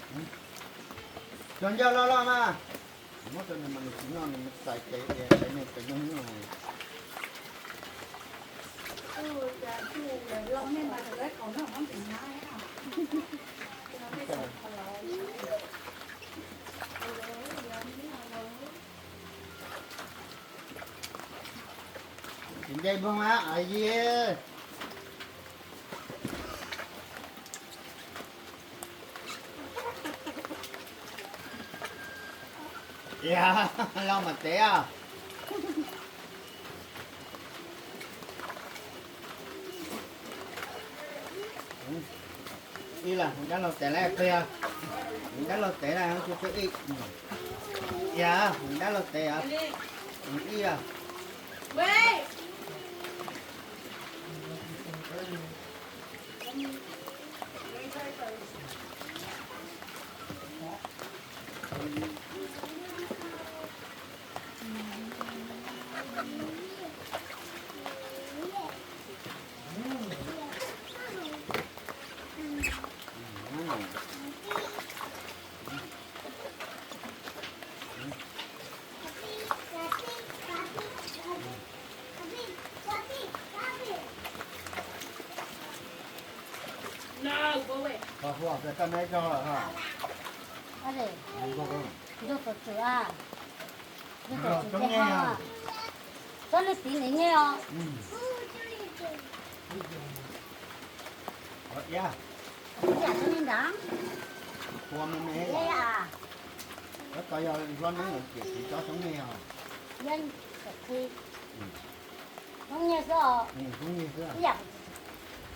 Cov ncauj loj loj mas, muab rau nws mas nws tsis noj, nws txais ces nws txais nws txais nws. Tsis nce npoo a, a yi. Lauj mas tev os. Ib las, dab laug tev lawm pliag. Dab laug tev na, tsuj tsuj ib. Yog, dab laug tev os. Ib os. Ntsuag tuam tswm a, ntsuag tuam tswm ces ho txhob leej txiv niam nyiaj os. Ib yam li ntawd. Ua me me. Ua yog hlob Hmoob lawv tias txiv tsob xyoob me os. Xyoob nyiaj xwb os. Ib yam,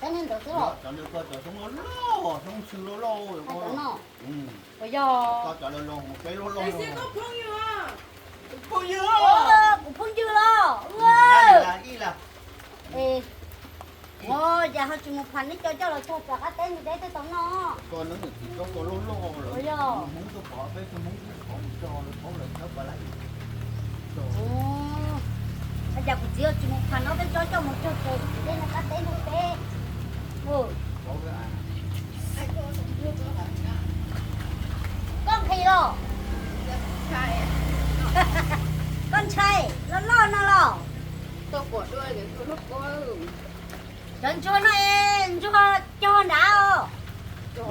xyoob nyiaj ntawd xwb os. Cov ntawd koj cov xyoob loj loj, xyoob ntxhw loj loj. Cov no. Puas yog? Koj cov loj loj, peb loj loj. Kuv phooj ywg los. Ua cas ho tsis mus pham neb cov coj los tso rov qab teb nws deb tej tau noj. Koj neb niam txiv tsob koj loj loj lawm. Puas yog? Hmoob tuaj pom peb tug Hmoob ib qhov mus tso lawv paub lawv thawb pas lab. Ua cas kuv txiv tsis mus pham no peb tsob coj mus tso rau txiv dej no qab teb noj teb. Koj nqhis los? Koj ntshai loj loj no los? Cov ntsuag no es ntsuag cog nrad os. Cov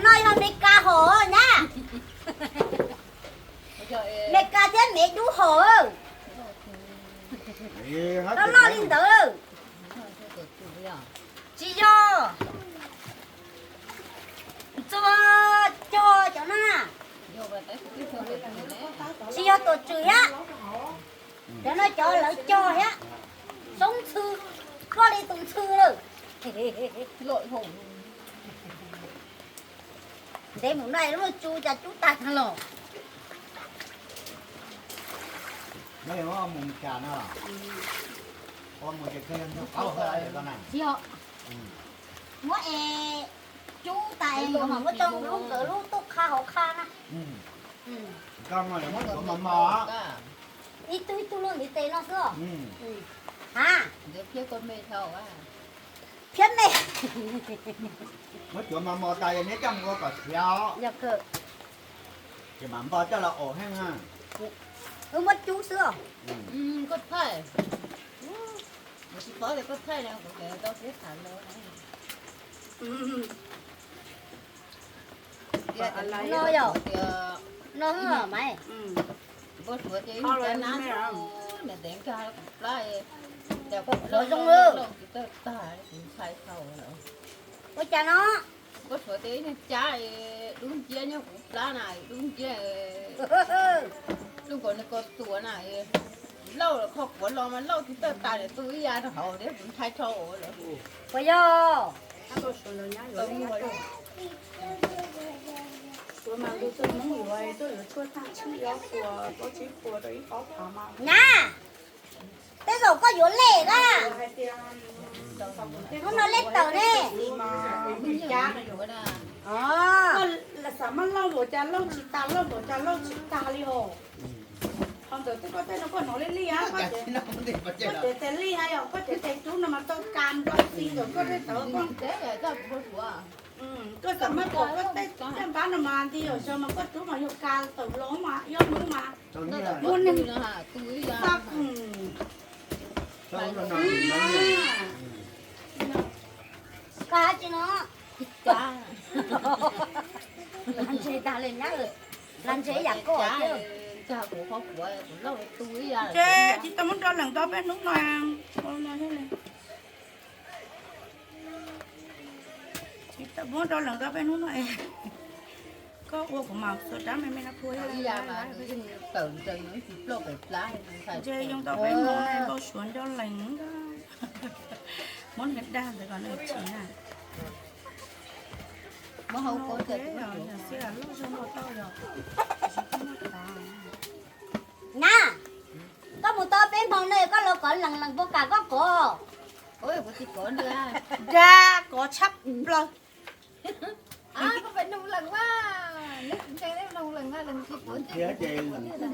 no yog Meskas hom nyab. Meskas thiab Mev dub hom. Loj loj li ntawd. Tsis yog. Ntsuag cog cov no na. Tsis yog tuam tswm thiab. Cov no cov lawv cog thiab. Xyoob ntxhw, loj li tus ntxhw lawm. Ntev mus no lub tsu cas cub tag tag los. Tsis yog, muab es cub tas es nkawd mam muab coj lub nkawd lub tuaj qha hauv qha na. Ib tug ib tug luaj ntiv tes no xwb. Ha, phiab me. Muab cuav mos mos tas yog neb coj mus ua kom siav os. Ces mam npo coj los aus heev na. Wb muab cub xwb os. Koj thaij, kuv tsis paub tias koj thaij na, kuv tau sib tham los. No yog, no mas. Npau suav ces ib nab niam tes nkag kuv plab, cas kuv plab zoo loj tsis tawj tag, kuv ntshai dhau lawm. Ua cas no? Npau suav tias ib niag cab dub nciab nyob kuv plab na, dub nciab, zoo nkaus nws ko tuas na, lauj, qhov quav los mas lauj tsis tawj tas, tu ib yav rau hauv thiab, kuv ntshai dhau lawm. Puas yog? Nyab, tej zaum koj yuav lej na. Hnub no lej tawm ne. Xav mas lauj npaum cas lauj tsis tas, lauj npaum cas lauj tsis tas li os. Ho ntawm tej koj tej no koj hnov li li, koj cev tes li na, yog koj cev tes rub no mas tau kas nplo xi ntawm koj tej tawv koj. Koj xav mas pom koj tej caj npab no mas nti yom, xyov mas koj rub mas yog kas tawm los mas ib ob hnub mas muaj neeg xa khoom. Koj hais tsis no, las ntseg tas li nyab, las ntseg yam koj. Ces tsis tau muab nrau lees tau peb hnub no. Tsis tau muab nrau lees tau peb hnub no. Koj ua kuv mam xuas rab me me no phua. Ntshe yoo tau peb hmo no npau suav nco lees. Muab nws dag ntawd kom nws chim na. Muab hau ko, yog xwb loj zog no tau yog. Nyab, koj mus tau peb hmo no koj los kov lees lees pua kam koj kov. Dag kov tshaj plaws.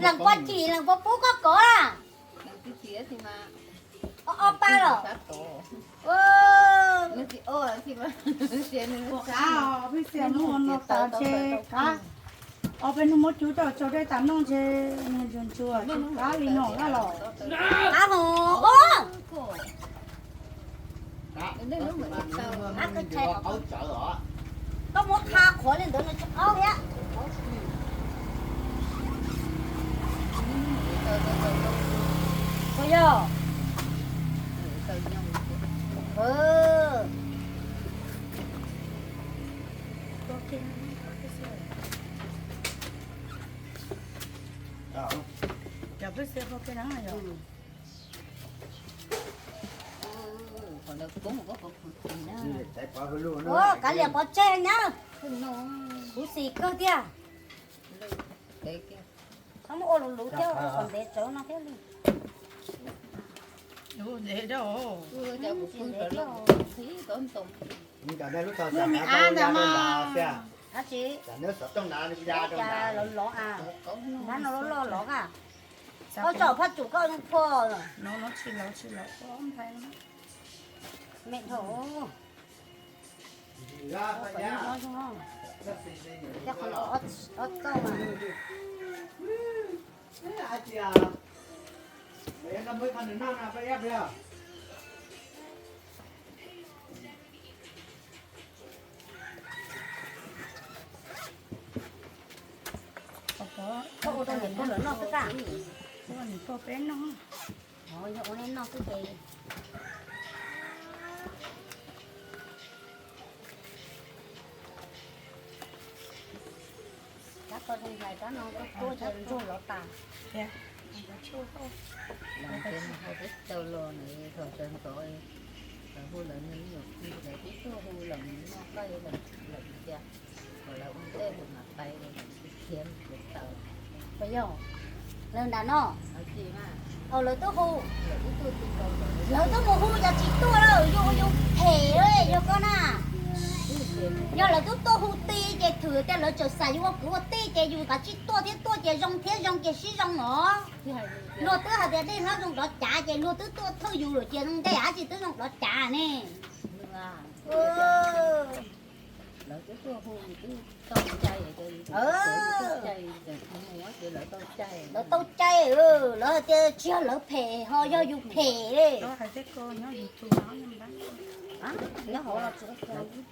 Lees pua cim, lees pua pub koj kov. Ob pab los. Peb xiam muag no tas ntshe kav, ob peb hnub muab cub coj tsaug dej tas noj ntshe nws ntsuag ntsuag tsis kav li no na los. Qab hos. Koj muab qha qhuav li ntawd no tsis qaub thiab. Puas yog? Cov peb xia pho kiag na yom. Ua kav liam pov tseg nyab, huv xim kawg tiag. Txhob muab ua luv luv thiab, ua kom ntev tsawv no thiab li. Ntev, lub thaum muaj me ab ntag mas. Ab tsi, lov lov a, nab no loj loj lov a. Koj tso phaj tsum koj yeej phua. Me dhau. Ob txoj mas. Koj ua rau niam pog lawv noj xwb tag. Ua niam pog peb noj. Yog ua nej noj xwb ces. Rab ko zoo hais rab no koj tuaj ces ntsuag lov tas. Ces tau los nws thaum sawv ntxov lawv hu lawv niag me nyuam kwv lawv twb tuaj hu los noj koj lawm tias kom lawv ua ntej hu mas pais khiav khiav taws. Puas yog? Lawv nram no. Lawv twb hu, lawv twb mus hu yog tsis tuaj lawm yus yus phem yog koj na. Yog lawv twb tuaj hu ti ces thwm tias lawv tseem xav yus ua kwv ua tij ces yus kav tsij tuaj thiab tuaj ces zoo thiab zoo ces sib zoo os. Luag twb hais tias dej hlob zoo dov cav ces luag twb tuaj thawj yus lawm ces zoo ntej ab tsi twb zoo dov cav ne. Lawv tau cai, lawv hais tias tsis yog lawv phem ho yog yus phem li. Nyob hauv los tsis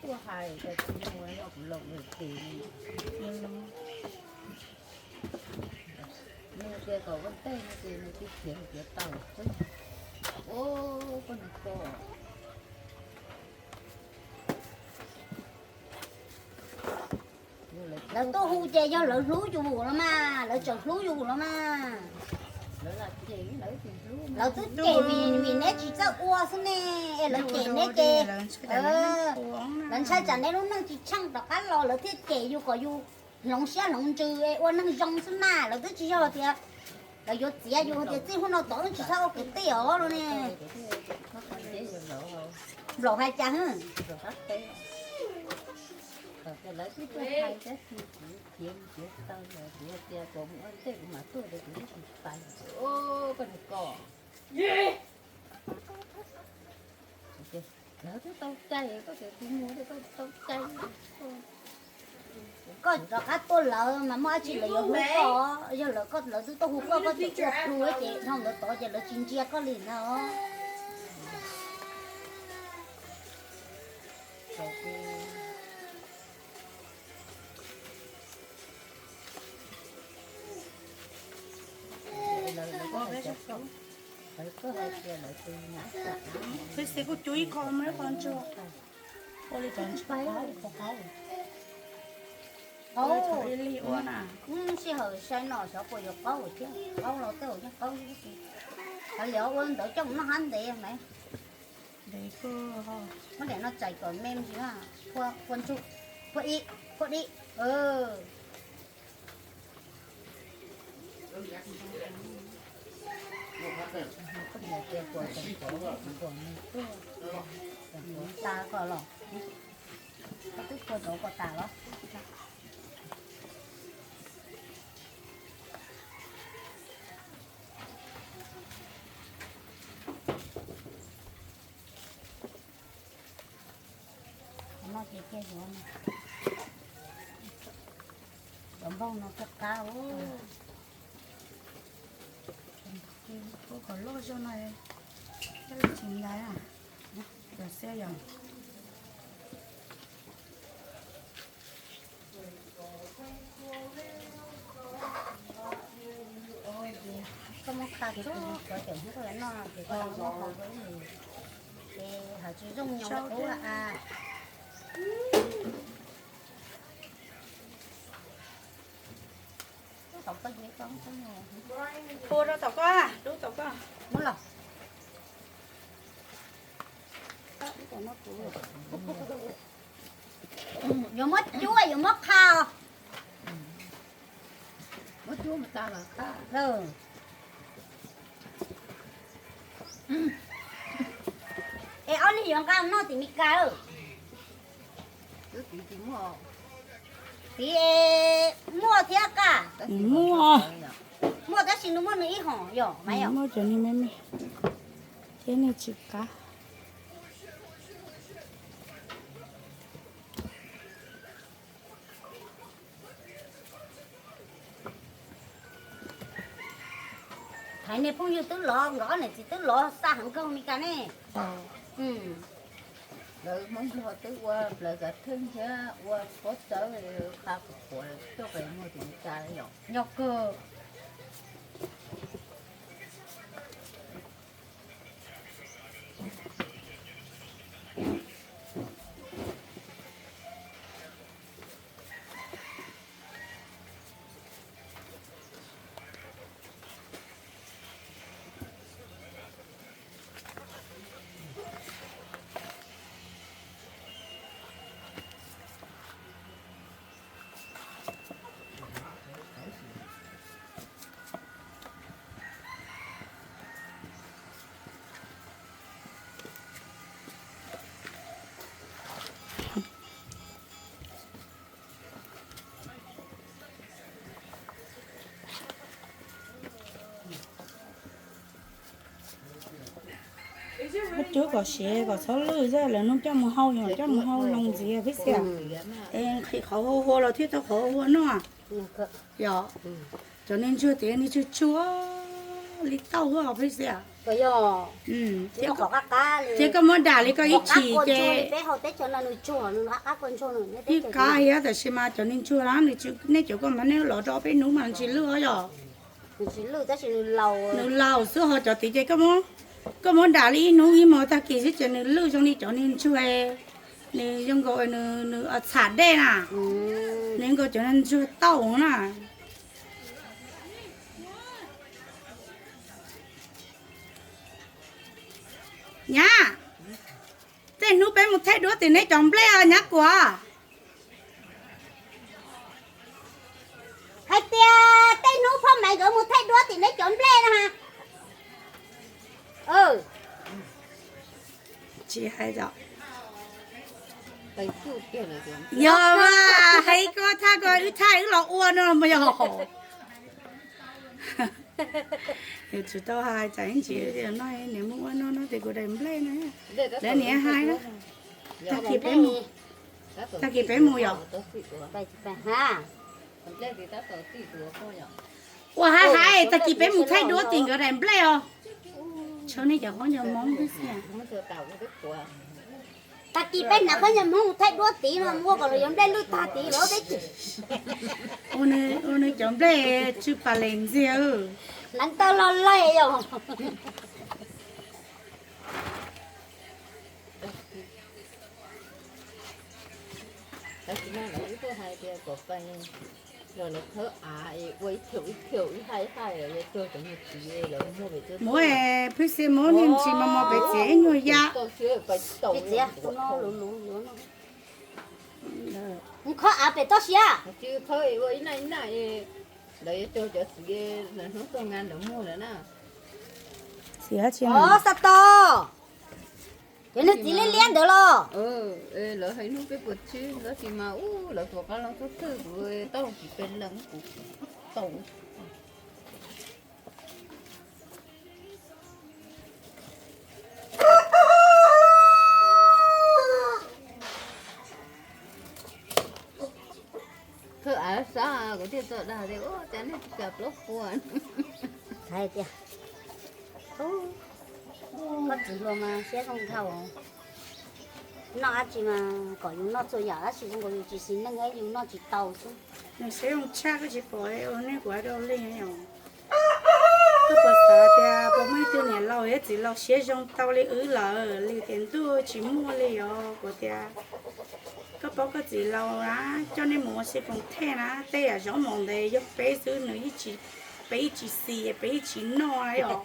tuaj hais tias kuv los kuv phem. Nws tias kom ua ntej no ces nws twb khiav khiav taws xwb. Koj niag ko. Lawv tuaj hu ces yog lawv hlub yus los mas, lawv tseem hlub yus los mas. Lawv twb cem vim neb tsis txawj ua xwb ne, es lawv cem neb ces lawv ntshai tsam neb lub neej tsis tsheej rov qab los lawv thiaj cem yus kom yus hloov siab hloov ntsws es ua neeg zoo xwb mas, lawv twb tsis yog tias lawv yuav txiav yus tias txij hnub no tod wb tsis txhob ua kwv tij os no ne. Nplaum hais cas hwb? Lawv twb tau cai, koj tseem tus muag thiab koj tau cai. Koj rov qab tuaj lawv mas muaj dab tsi lawv yuav hu koj, yog lawv koj lawv twb tuaj hu koj, koj tseem ua plhu ces dhau ntawd tod ces lawv tsis ntsia koj li ntag. Peb xav kuj cub ib qho muab ib qho ntsuag ua li cov ntsuag qaub. Qaub li ua na. Sij hawm sai no xyov puas yuav qaub thiab, qaub los tej zaum yeej qaub xwb. Hais li ua ntawd coj mus noj hab ntev mas. Muab daim no txais kom me ntsis na. Phua ntsuag, phua ib, phua dib. Tas koj los, koj twb phua ntau koj tas los. Qhov no ces cia yuav no. Cov nplooj no thiaj qab. Ua kom loj zog no, thiaj li tsis ntais. Cov xiab yom. Koj muab qha ces kuv cov cawm hnub koj yuav noj ces koj muab qha rau ib nus, ces hais tsis zoo nyob ua a. Pua rau tom koj, rau tom koj. Muab los. Yuav muab cuab yuav muab qha os. Es ob leeg yuav nqa noj tim Mes Kas lawm. Tiv muaj thiab kaj. Muaj, muaj tab sis nws muaj nws ib hom yom, muaj cov niag me me thiab niag tsis qab. Haiv niag phooj ywg twb los, nkawd ob niam txiv twb los xa heev kawg Mes Kas ne. Lawv Hmoob Nplog twb ua plaws kav theej thiab ua pob txawb qha qhuav tuaj pem muag tim Mes Kas yom. Yog kawg. Muab cub kom siav kom txhob lwj, lawv nug coj mus hau, yog coj mus hau zoo ntxiv peb xiam. Es nqhis qhov hua hua los thiaj tau qhov hua noj. Yog, cov niag ntsuag tias niag tsuag tsuag li tauj os peb xiam. Ces koj muab dam li koj ib chim ces ib qab thiab, tab sis mas cov niag ntsuag na, nej cov koj mas nej los rau peb hnub mas tsis lwj os yog. Nws laus xwb ho cov tid ces koj muab dam li ib hnub ib hmos tag kis xwb ces nws lwj zoo li cov niag ntsuag, nws zoo nkaus nws txham dej na, nws zoo nkaus cov niag ntsuag tauj na. Nyab, tej hnub peb mus thaij duab tim neb cov nplej os nyab Kuam. Hais tias tej hnub Phoj Maiv nkawd mus thaij duab tim neb cov nplej no ha. Tsis hais os. Yog mas, hais koj thaj ko wb thaij wb los ua no mas yog. Yus tsis tau hais tsam ib ntsis no niam mus ua no no ces kuv daim nplej no. Lawv niam hais na, tag kis peb mus, tag kis peb mus yom. Ua hais hais tag kis peb mus thaij duab tim nkawd daim nplej os. Tshawb nej cov qoob cov hmoov xwb. Tag kis peb hnav qoob cov hmoov mus thaij duab tid no muab kom los yuav nplej lwj tag tid los peb cim. Ua nws cov nplej tsw pas les ntxiag. Hnav tawg los laig yom. Muab phwj xi muab niag ntsis mos mos pem txiv ib nyuag yam. Khob av pem toj siab. Txiv xa tos. Ces nws txiv liab liab ntawd los. Lawv hais hnub peb puas tsib tab sis mas ub lawv tuam qab los txog thawj kuv tau tsis pes lees kuv tau. Thawj av xav kuv thiaj txawm dag tias ua cas nej tsis kam plaub puas. Hais tias koj txiv hluas mas siab zoo dhau. Noj dab tsi mas kom yus noj txhua yam tab sis zoo nkaus yus tsis xis neej yus noj tsis tau xwb. Nws siab zoo tshaj koj tsis pom ua nej kuv rau li os. Koj puas xav tias puas muaj ib tug niam laus thiab txiv laus siab zoo tau li wb lawm li tias ntuj tsis muaj li os kuv tias. Koj paub koj txiv laus na, coj nej mus ua si koom thej na, tej yam zaub mov ntawd yog peb xwb nws, peb yeej tsis xis peb yeej tsis noj na yom.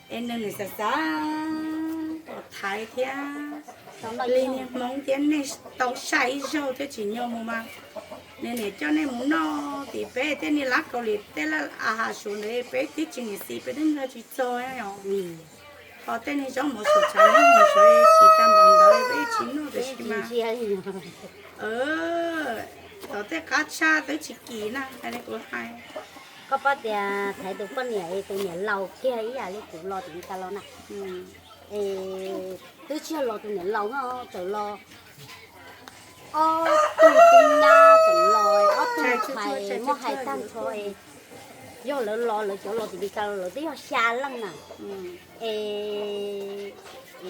Es nws nws xav xav kom thaiv thiab li niag hmoob thiab nej tau sai ib zaug thiab tsim nyog mus mas nws niam coj nej mus noj tim peb tej niag lab kaus lim tej laj a has suav ntawd peb twb tsis niam xis peb twb nrog tsis txog os. Ho tej niag zaub mov suav tshav nyob mus suav tsis tau npaum ntawd peb tsis noj tiam sis mas tom tej qab tshaj twb tsis kim na hais li kuv hais. Koj paub tias thaiv tus poj niam es tus niam laus kiag ib yam li kuv los tim Meskas los na. Es twb tsis yog los tus niam laus no, txawm los ob tug tub nyab tseem los, ob tug ntxhais muab hais tag nrho es yog lawv los lawv cov los tim Meskas los lawv twb yog xya leej na. Es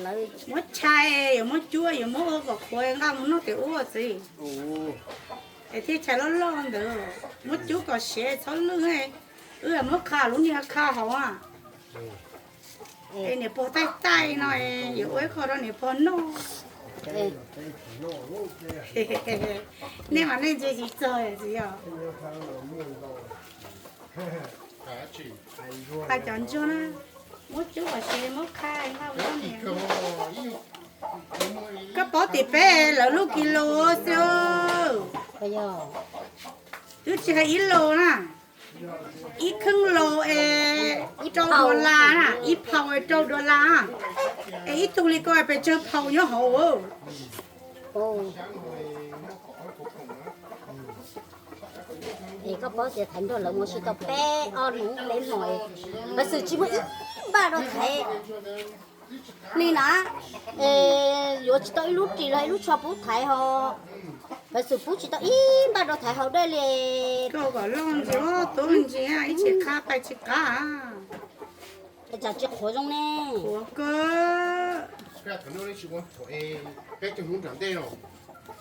lawv muab tshai, yuav muab cuab, yuav muab ua kom qhuav nqa mus noj tim ub txiv. Es thiaj tshai loj loj ntawd, muab cuab kom siav txhob lwj. Wb muab qha lub niag qha hauv a. Es niam pog taij taij no yuav ua ib qho rau niam pog noj. Nej mas nej ntse tsis txog txiv os. Qha cov ntsuag na, muab cuab kom siav muab qha nqa mus noj niam. Koj paub tim peb lawv lub kis lus xwb. Twb tsis hais ib lus na, ib kheej lus es rau dollar na, ib phaus es rau dollar, es ib tug li ko pes tsawg phaus nyob hauv. Es koj paub tias thaiv nrog lawv mus ua si tau peb ob hnub peb hmo, lawv xwm tsis muaj ib npaj rau thaiv li na. Es yuav tsis tau ib lub ris los ib lub tsho pub thaiv ho, lawv xwm pub tsis tau ib npaj rau thaiv hauv dej li. Koj kom loj ntsis, tub ntsis ib tsis qab pais tsis qab. Es tsam tsis qhuav zoo ne. Qhuav kawg.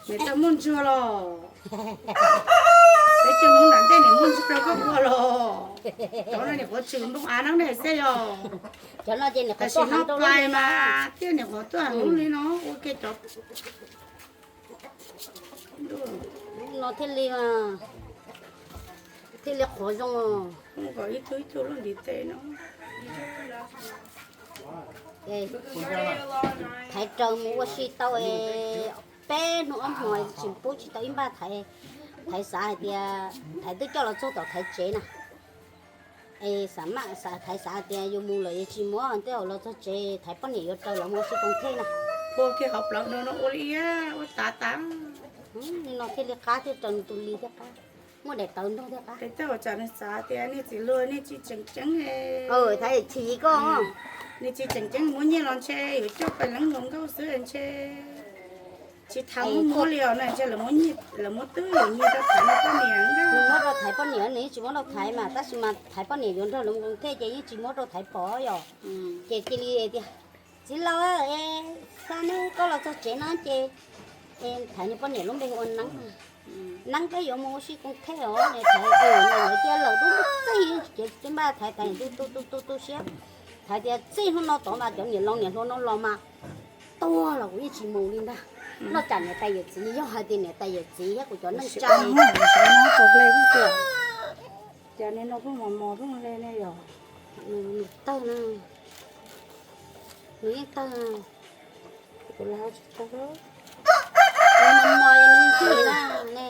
Niam tau muaj ntsuag los? Peb cov hnub nram ntej niam muaj ntsuag rau koj ua los? Cov no niam qhuav tshwm npoo av no ne xwb yog. Cov no ces niam qhuav tuaj heev rau lub mas thiaj niam qhuav tuaj heev lub li no ua ke cov no thiaj li, thiaj li qhuav zoo. Kom ib tug ib tug loj ntiv tes no. Thaiv raws mus ua si tau peb hnub ob hmo tsis pub tsis tau ib npaj thaiv. Thaiv xav hais tias thaiv twb coj los txog tom thaiv tsev na. Es xav maj xav thaiv xav hais tias yus mus lawm yus tsis muab tej zaum los txog tsev thaiv poj niam yuav raws lawv mus ua si koom thej na. Ua kiag hauv plawv no no ua li ua tav tav. Li no thiaj li qab thiaj raws nws tus li thiaj qab. Muaj daim tawv nrog thiab qab. Tej uas tsam nws xav tias nej txiv hluas nej tsis tseem ceeb, thaiv chim koj, nej tsis tseem ceeb muab nyiaj los ntshe yuav coj pais leeb hluas nkauj xwb ntshe tsis thaiv muab muab li os na, ntshe lawv muab twb yuav nyiaj rau thaiv poj niam. Nws muab rau thaiv poj niam, nws yeej tsis muab rau thaiv mas, tab sis mas thaiv poj niam yuav nrog lawv mus koom thiaj ces yeej tsis muab rau thaiv pom yom. Ces cia li tias, txiv laus, xa neb koj los txog tsev no ces, thaiv nws poj niam lub npe hu ua Neeb. Neeb, peb yuav mus ua si koom thiaj os. Nws thaiv, lawv cia lawm dub txij, ces tib npaj thaiv thaiv tu tu tu tu siab. Thaiv tias txij hnub no tod mas cov niam laus niam hluas no los mas tuag los kuv yeej tsis mus li ntag. Noj tsam niam tais yawm txiv, yog hais tias niam tais yawm txiv thiab kuv cov neej tsa, cas nim no pheej mos mos rooj le ne yom. Nws tawg na, nws yeej tawg na. Kuv los tsis tawg, nws mos mos nws ntxim na ne.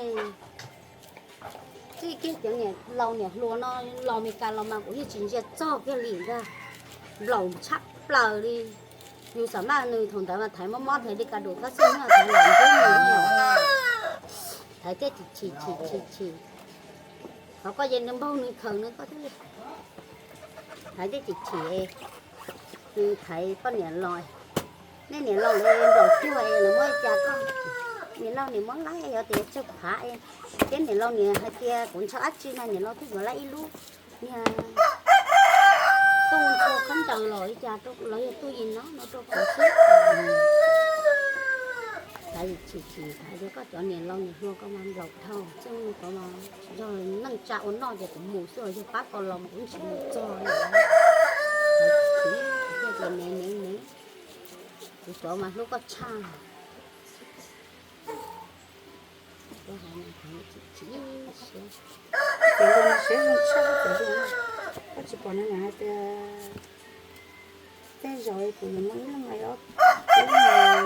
Txij kiag cov niam laus niam hluas no los Meskas los mas kuv yeej tsis ntsia txog kiag li ntag. Nplaum tshaj plaws li. Yus xam maj nws thaum ntawd mas thaiv mob mob thaiv li ka dus thab xij no thaiv lam npub nws no. Thaiv thiaj chim chim chim chim chim. Qhov koj ces nws npaug nws khaws nws koj thiaj li thaiv thiaj chim chim. Nws thaiv poj niam los, nej niam laus lawv nplaum cuag es lawv muab li cas koj? Niam laus niam muab laib, yog tias tsawg phav es, thiab niam laus niam hais tias kuv ntshaw dab tsi na niam laus twb yuav laib ib lub niag tuj ntxhua khaub ncaws los li cas, los yog tuj yim no no rau kuv xwb. Thaiv chim chim thaiv tias koj cov niam laus niam hluas koj mas nplaum dhau, txij hnub no tod mas yog neej tsa ua noj ces kuv mus xwb, yog pab koj los mas kuv tsis mus txog li. Thaiv chim chim, me me me, kuv cov mas hlub koj tshaj. Ces zoo siab zoo tshaj, koj tsis pom nws hais tias tej zaum kuv yuav muaj ib leeg, ib leeg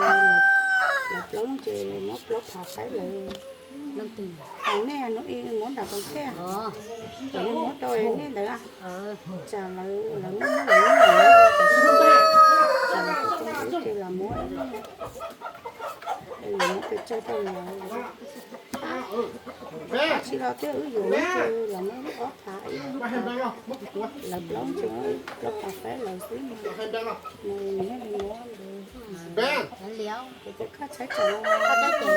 los plaub leej ces muab plaub phav saib lawv. Leej twg? Nej muab nram koom thiaj, kom nws muab rau nej ntawd, tsam lawv lawv muab lawv muab lawv, tsam lawv kom tsis ua ces los muab, muab pes tsawg rau lawv. Ab tsis los tias wb yuav ces los muab ob phav ib, lawv plaub ces muab plaub phav saib lawv xwb. Nws nws muab li muab ntawd. Ces koj tshaib tsam, twb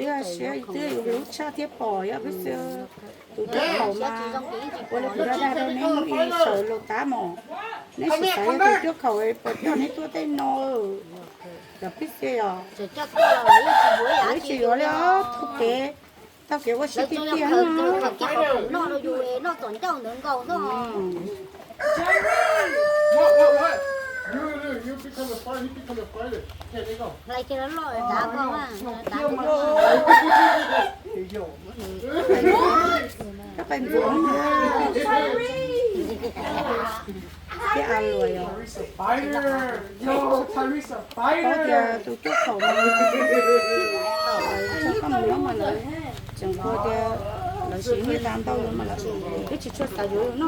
yog siab twb yog yus hlub tshaj thiab pom yog peb xwb. Tus tub thaum mas ua li kuv dag dag rau neb hnub ib sawv laus tab mos, neb sim xav yog tus cuab khaum puas coj neb tuaj tej no. Cov pib xia os, ib tsis yuav li os, thub kev tau kev ua si tiag tiag. Koj pais ntxuav thiab a luas yog. Paub tias tus cuab khaum no, txog koj mus nyob mas lawv tseem qhuas tias lawv siv nyiaj tas ntau yuav mas lawv twb tsis tshua xav yuav no.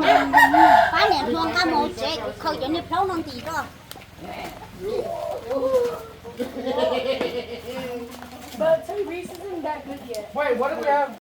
Pab niam hluas nqa mus tsev, kuv khaws cov niag plaub no ntim rau. But Tyrese isn't that good yet. Wait, what if we have